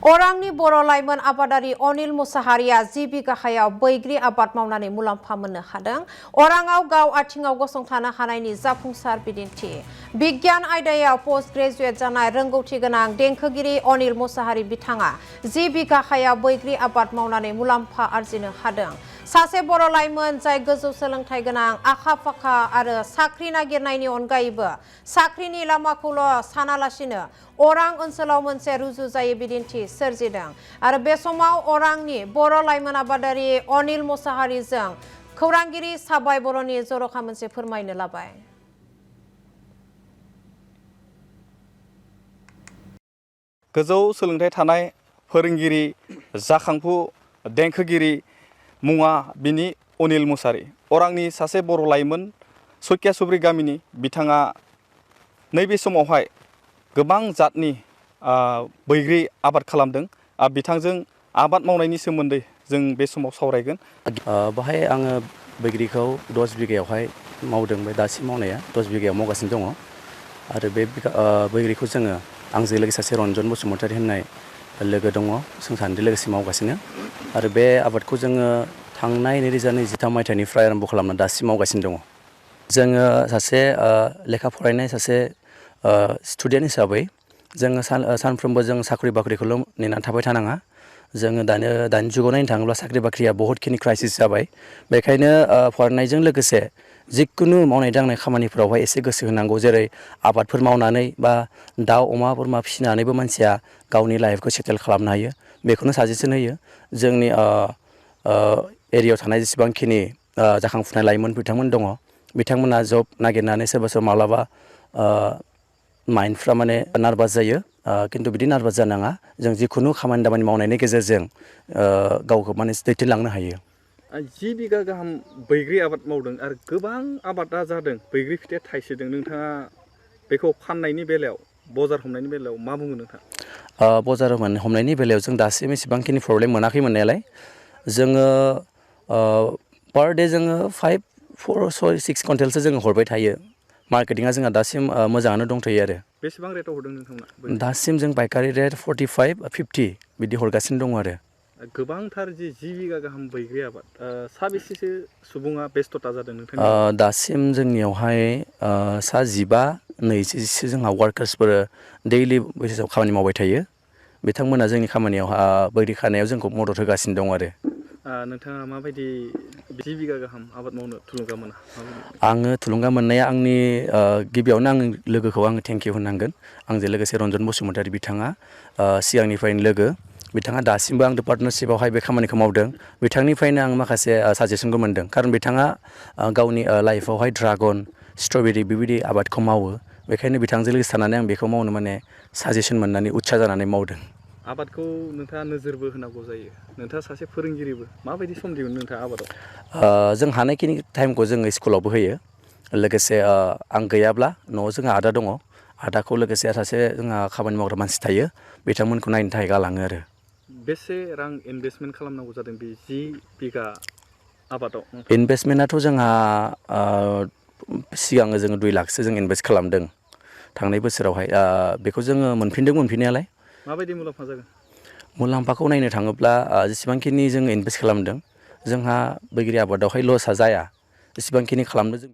अरांनि बर' लाइमोन आबादारि अनिल मुसाहारिया 10 बिघा हायाव बैग्रि आबाद मावनानै मुलाम्फा मोननो हादों। अरांआव गाव आथिङाव गसंथानो हानायनि जाफुंसार बिदिन्थि। बिगियान आयदायाव पोस्ट ग्रेजुएट जानाय रोंगौथि गोनां देंखोगिरि अनिल मुसाहारि बिथाङा 10 बिघा हायाव बैग्रि आबाद मावनानै मुलाम्फा आरजिनो हादों। सासे बर' लाइमोन जाय गोजौ सोलोंथाइ गोनां, आखा-फाखा आरो साख्रि नागिरनायनि अनगायैबो साख्रिनि लामाखौल' सानालासिनो अरां ओनसोलाव मोनसे रुजुजायै बिदिन्थि सोरजिदों आरो बे समाव अरांनि बर' लाइमोन आबादारि अनिल मुसाहारिजों खौरांगिरि साबाय बर'नि जर'खा मोनसे फोरमायनो लाबाय। गोजौ सोलोंथाइ थानाय फोरोंगिरि जाखांफु देंखोगिरि मुङा बिनि अनिल मुसाहारि। अरांनि सासे बर' लाइमोन सकियासुब्रि गामिनि बिथाङा नैबे समावहाय गोबां जातनि बैग्रि आबाद खालामदों। बिथांजों आबाद मावनायनि सोमोन्दै जों बे समाव सावरायगोन। बाहाय आङो बैग्रिखौ 10 बिघायावहाय मावदों। बे दासिम मावनाया 10 बिघायाव मावगासिनो दङ आरो बे बैग्रिखौ जोङो आंजों लोगोसे सासे रन्जन बसुमतारी होननाय लोगो दङ। जों सानैजों लोगोसे मावगासिनो आरो बे आबादखौ जोङो थांनाय 2023 मायथाइनिफ्राय आरम्भ खालामना दासिम मावगासिनो दङ। जोङो सासे लेखा फरायनाय सासे स्टुडेन्ट हिसाबै जोङो सानफ्रोमबो जों साख्रि बाख्रिखौल' नेनानै थाबाय थानाङा। जोङो दानि जुगाव नायनो थाङोब्ला साख्रि बाख्रिया बहुतखिनि क्राइसिस जाबाय। बेखायनो फरायनायजों लोगोसे जिकुनु मावनाय दांनाय खामानिफोरावहाय एसे गोसो होनांगौ। जेरै आबादफोर मावनानै बा दाउ अमा बोरमा फिसिनानैबो मानसिया गावनि लाइफखौ सेटेल खालामनो हायो। बेखौनो साजेसन होयो। जोंनि एरियायाव थानाय जेसेबांखिनि जाखांफुनाय लाइमोन बिथांमोन दङ, बिथांमोना जब नागिरनानै सोरबा माब्लाबा माइन्डफ्रा माने नार्भास जायो। खिन्थु बिदि नार्भास जानाङा। जों जिखुनु खामानि दामानि मावनायनि गेजेरजों गावखौ माने दैदेनलांनो हायो। 10 बिघा गाहाम बैग्रि आबाद मावदों आरो गोबां आबादा जादों, बैग्रि फिथाइया थाइसोदों। नोंथाङा बेखौ फाननायनि बेलायाव, बजार हमनायनि बेलायाव मा बुङो नोंथां? बजार हमनायनि बेलायाव जों दासिम एसेबांखिनि प्रब्लेम मोनाखै मोननायालाय। जोङो पार डे जोङो 5-6 कुइन्टेलसो जोङो हरबाय थायो। मार्केटिंआ जोंहा दासिम मोजाङानो दंथ'यो आरो। बेसेबां रेटआव हरदों नोंथांमोना? दासिम जों पाइकारि रेट 45-50 बिदि हरगासिनो दङ आरो। गोबांथार 10 बिघा गाहाम बैग्रि आबाद, साबेसेसो सुबुङा बेस्थ'ता जादों नोंथांनि? दासिम जोंनियावहाय 15-20 जोंहा वार्कार्सफोर दैलि बेसिसाव खामानि मावबाय थायो। बिथांमोना जोंनि खामानियाव बैग्रि खानायाव जोंखौ मदद होगासिनो दं आरो। नोंथाङा माबायदि 10 बिघा गाहाम आबाद मावनो थुलुंगा मोना? आङो थुलुंगा मोननाया आंनि गिबियावनो आंनि लोगोखौ आङो थेंकिउ होनांगोन। आंजों लोगोसे रन्जन बसुमतारी बिथाङा सिगांनिफ्रायनो लोगो। बिथाङा दासिमबो आंजों पार्टनारशिपआवहाय बे खामानिखौ मावदों। बिथांनिफ्रायनो आं माखासे साजेसनबो मोनदों। खारन बिथाङा गावनि लाइफआवहाय ड्रागन, स्ट्रबेरि बेबायदि आबादखौ मावो। बेखायनो बिथांजों लोगोसे थानानै आं बेखौ मावनो माने साजेसन मोननानै उत्सा जानानै मावदों। आबादखौ नोंथाङा नोजोरबो होनांगौ जायो। नोंथाङा सासे फोरोंगिरिबो। माबायदि सम दिहुनो नोंथाङा आबादाव? जों हानायखिनि टाइमखौ जोङो स्कुलावबो होयो। लोगोसे आं गैयाब्ला न'आव जोंहा आदा दङ। आदाखौ लोगोसे सासे जोंहा खामानि मावग्रा मानसि थायो। बिथांमोनखौ नायनो थाखाय गालाङो आरो। बेसे रां इनभेस्टमेन्ट खालामनांगौ जादों बे 10 बिघा आबादाव? इनभेस्टमेन्टआथ' जोंहा सिगाङो जोङो 2 लाखसो जों इनभेस्ट खालामदों थांनाय बोसोरावहाय। बेखौ जोङो मोनफिनदों मोनफिननायालाय। माबायदि मुलाम्फा जागोन? मुलाम्फाखौ नायनो थाङोब्ला जेसेबांखिनि जोङो इनभेस्ट खालामदों, जोंहा बैग्रि आबादावहाय लसआ जाया। जेसेबांखिनि खालामदों जों